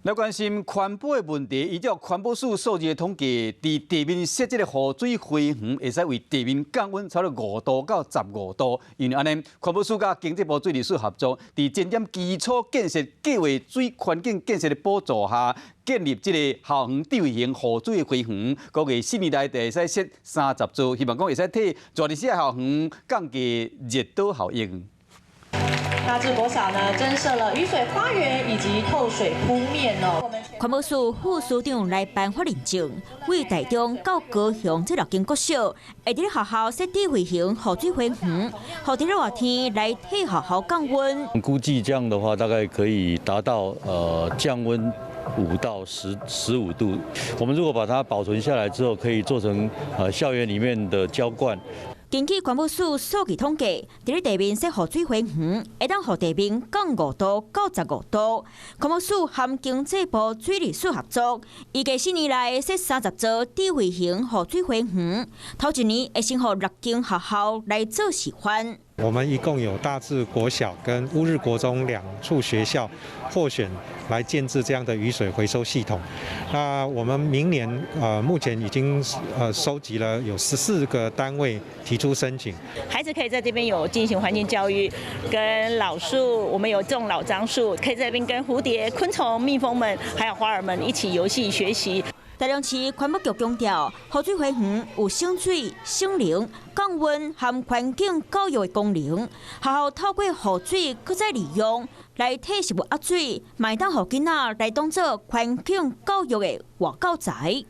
來關心環保的問題，依照環保署數字的統計，佇地面設這個雨水花園，會使為地面降溫超過5度到15度。因為按呢，環保署佮經濟部水利署合作，佇前瞻基礎建設計劃水環境建設的補助下，建立這個校園智慧型雨水花園，估計4年內就會使設30座，希望講會使替熱帶校園降低熱島效應。大智國小呢，增設了雨水花園以及透水鋪面哦。環保署副署長來頒發認證，為台中到高雄這六間國小，會佇咧學校設智慧型雨水花園，予佇咧熱天來替學校降溫。估計這樣的話，大概可以達到降溫5到15度。我們如果把它保存下來之後，可以做成校園裡面的澆灌。根據環保署數據統計，佇咧地面設雨水花園，會當予地面降5度到15度。環保署和經濟部水利署合作，預計4年內設30座智慧型雨水花園，頭一年會先予六間學校來做示範。我們一共有大智國小跟烏日國中兩處學校獲選來建置這樣的雨水回收系統。那我們明年目前已經收集了有14個單位提出申請。孩子可以在這邊有進行環境教育，跟老樹，我們有種老樟樹，可以在這邊跟蝴蝶、昆蟲、蜜蜂們，還有花兒們一起遊戲學習。台中市環保局強調，雨水花園有省水、省能、降溫和環境教育的功能。學校透過雨水閣再利用來替食物壓水，嘛會當予囡仔來當做環境教育的活教材。